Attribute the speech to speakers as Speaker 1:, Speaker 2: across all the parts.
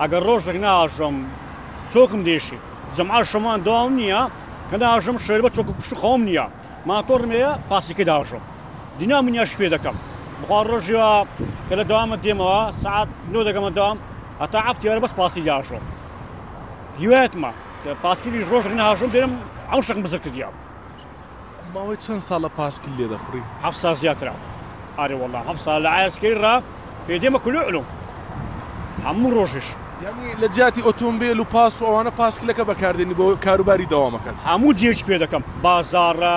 Speaker 1: ئەگەر ڕۆژێک ناژۆم چۆکم دێشی. جەمعە شەمان دەوام نییە کە ناژۆم شەربە چۆک و پشت خەوم نییە. ماتۆڕم هەیە پاسیکە داژۆم. دینا منیاش پێ دەکەم. بخوا ڕۆژی وا کە لە دەوامە دێمەوە سەعات 9 دەگەمە دەوام هەتا هەفت یارە بەس پاسی داژۆم. هیوایەتمە کە پاسکیلیش ڕۆژێک ناژۆم دێرم ئەو شەقم بزر کردیە.
Speaker 2: ماوەی چەند ساڵە پاسکیل لێ دەخوڕی؟
Speaker 1: هەفت ساڵ زیاترە. ئارێ وەڵا هەفت ساڵ لە عەسکەری ڕا پێ دێمە کولو علوم هەموو ڕۆژیش.
Speaker 2: یانی لە جیاتی ئۆتۆمبێل و پاس و ئەوانە پاسکیلەکە بەکاردێنی بۆ کاروباری دەوامەکەت؟
Speaker 1: هەموو جێیەک پێ دەکەم بازاڕە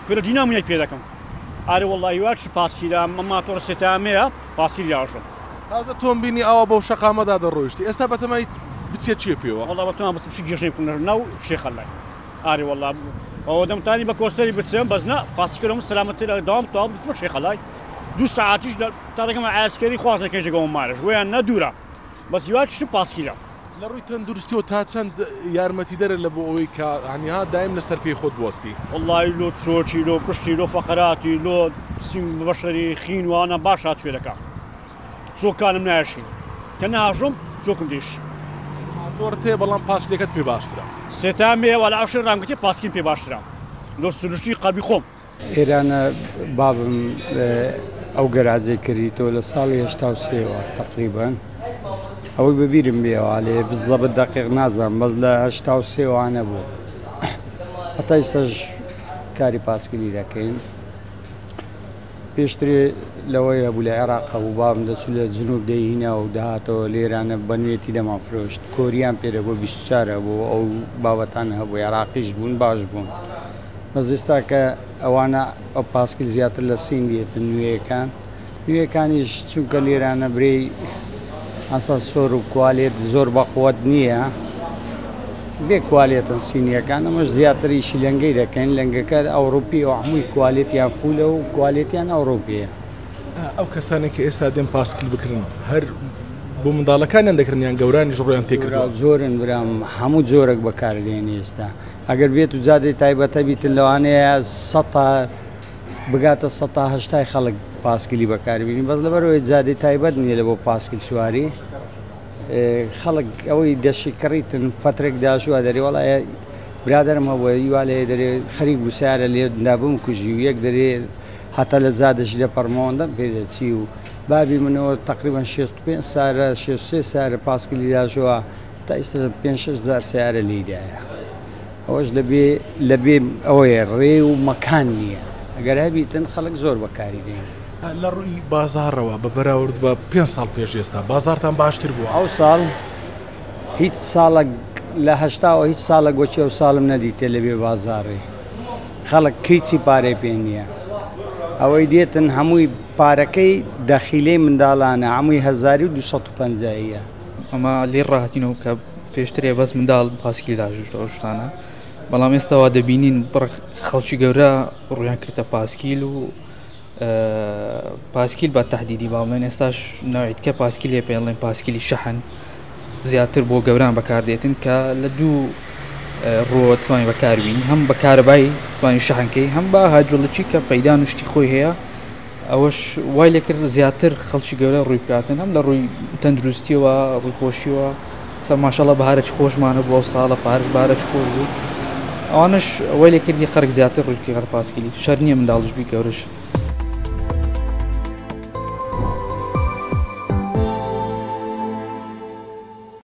Speaker 1: کورە دینامونێک پێ دەکەم. ئارێ وەڵا هیوا چ پاسکیلە ئەم ماتۆڕە سێتامەیە پاسکیل یاژۆم.
Speaker 2: تازە تۆم بینی ئاوا بەو شەقامەدا دەڕۆیشتی ئێستا بەتەمای بچیە چیە پێوە؟
Speaker 1: وەڵا بەتەمام بچم چ گێژەی بکەم لە ناو شێخەلای. ئارێ وەڵا ئەوە دەمتانی بە کۆستەری بچم بەس نا پاسکیلەکەم سەلامەتترە دەوام تەواو بچمە شێخەلای دوو سەعاتیش تا دەگەمە عەسکەری خواز نەکەین ژەگەوە مارش وەیان نە دوورە بەس هیوا چشم پاسکیلە.
Speaker 2: لە ڕووی تەندروستیەوە تا چەند یارمەتیدەرە لە بۆ ئەوەی کە هەنیها دایم لەسەر پێی خۆت بوەستی؟
Speaker 1: وەڵایی لۆ چۆکی لۆ پشتی لۆ فەقەراتی لۆ سینگ بەشەری خین وانە باش هاتوێ دەکا چۆکانم نایشین کە ناژۆم چۆکم دێشی.
Speaker 2: ماتۆڕت هەیە بەڵام پاسکیلەکەت پێ باشترە.
Speaker 1: سێتام هەیە وەلا ئەو شێ ڕامگرتێ پاسکیم پێ باشترە لۆ سروشتی قەلبی خۆم.
Speaker 3: ئێرانە بابم ئەو گەراجەی کردیتەوە لە ساڵی 83ەوە تقریبا ئەوەی بەبیرم بێەوە لێ بزەبت دەقیق نازانم بەس لە 83ەوە بوو هەتا ئێستاش کاری پاسکیلی دەکەین. پێشترێ لەوەی هەبوو لە عێراق هەبوو بابم دەچوو لە جنوب دەیهینا و دەهاتەوە لێرانە بە نوێتی دەمان فرۆشت کۆریان پێ دەگۆ 24 هەبوو ئەو بابەتان هەبوو عێراقیش بوون باش بوون بەس ئێستا کە ئەوانە ئەو پاسکیل زیاتر لە سین دێتن نوێیەکان نوێیەکانیش چونکە لێرانە برێی ئاسانسۆر و کوالێت زۆر بەقوەت نییە بێ کوالێتن سینیەکان ئەمەش زیاتر ئیشی لەنگەی دەکەین لەنگەکە ئەوروپی و هەمووی کوالێتیان فولە و کوالێتیان ئەوروپیە.
Speaker 2: ئەو کەسانێک کە ئێستا دێن پاسکیل بکرن هەر بۆ منداڵەکانیان دەکرن یان گەورانیش ڕویان تێکردووە؟
Speaker 3: زۆرن برام هەموو جۆرێک بەکاردێنی ئێستا ئەگەر بێت و جادەی تایبەتە بیتن لەوانەیە سەتا بگاتە 180 خەڵک پاسکیلی بەکاربینی بەس لەبەرەوەی جادەی تایبەت نییە لە بۆ پاسکیل سواری خەڵک ئەوەی دەشی کڕیتن فەترێک داشووە دەرێ وەڵا برادەرم هەبووە هیوا لێ دەرێ خەریک بوو سیارە لێ دا بمکوژی و یەک دەرێ هەتا لە جادەشی دەپەڕمەوەندەم پێ دەچی و بابی منەوە تقریبا 65 سارە 63 سارە پاسکیلی داشووە تا ئێستا 5 6 هزار سیارە لێیدایە. ئەوەش لەبێ لەبێ ئەوەیە ڕێ و مەکان نییە ئەگەر هەبیتن خەڵک زۆر بەکاری دێن.
Speaker 2: لە ڕووی بازاڕەوە بە بەراورد بە 5 ساڵ پێش ئێستا بازاڕتان باشتر بووە؟
Speaker 3: ئەو ساڵ هیچ ساڵێک لە هەشتاوە هیچ ساڵێک وەکی ئەو ساڵم نەدیتێ لەبێ بازاڕی خەڵک هیچی پارەی پێ نییە ئەوەی دێتن هەمووی پارەکەی دەخیلەی منداڵانە هەمووی 1250یە.
Speaker 4: ئەمە لێ ڕاهاتینەوە کە پێشترێ بەس منداڵ پاسکیل داژوشت ئەو شتانە، بەڵام ئێستاوا دەبینین بڕ خەڵکی گەورە ڕویان کردە پاسکیل و پاسکیل بە تهدیدی باڵێن ئێستاش ناویتکە پاسکیل لێ پێڵێن پاسکیلی شەحن زیاتر بۆ گەوران بەکاردێتن کە لە دوو ڕۆ توانی بەکاربینی هەم بە کارەبای توانی شەحنکەی هەم بە هاجوڵکی کە پەیدان و شتی خۆی هەیە. ئەوەش وای لێکرد زیاتر خەڵکی گەورە ڕووی بکاتن هەم لە ڕووی تەندروستیەوە ڕووی خۆشیەوە سە ماشەڵە بەهارێکی خۆشمانە بوو ئەو ساڵە پارش بارێکی خۆش بوو ئەوانش وای لێکردی خەڵک زیاتر ڕووی بکاتە پاسکیلی شەر نییە منداڵش بی گەورەش.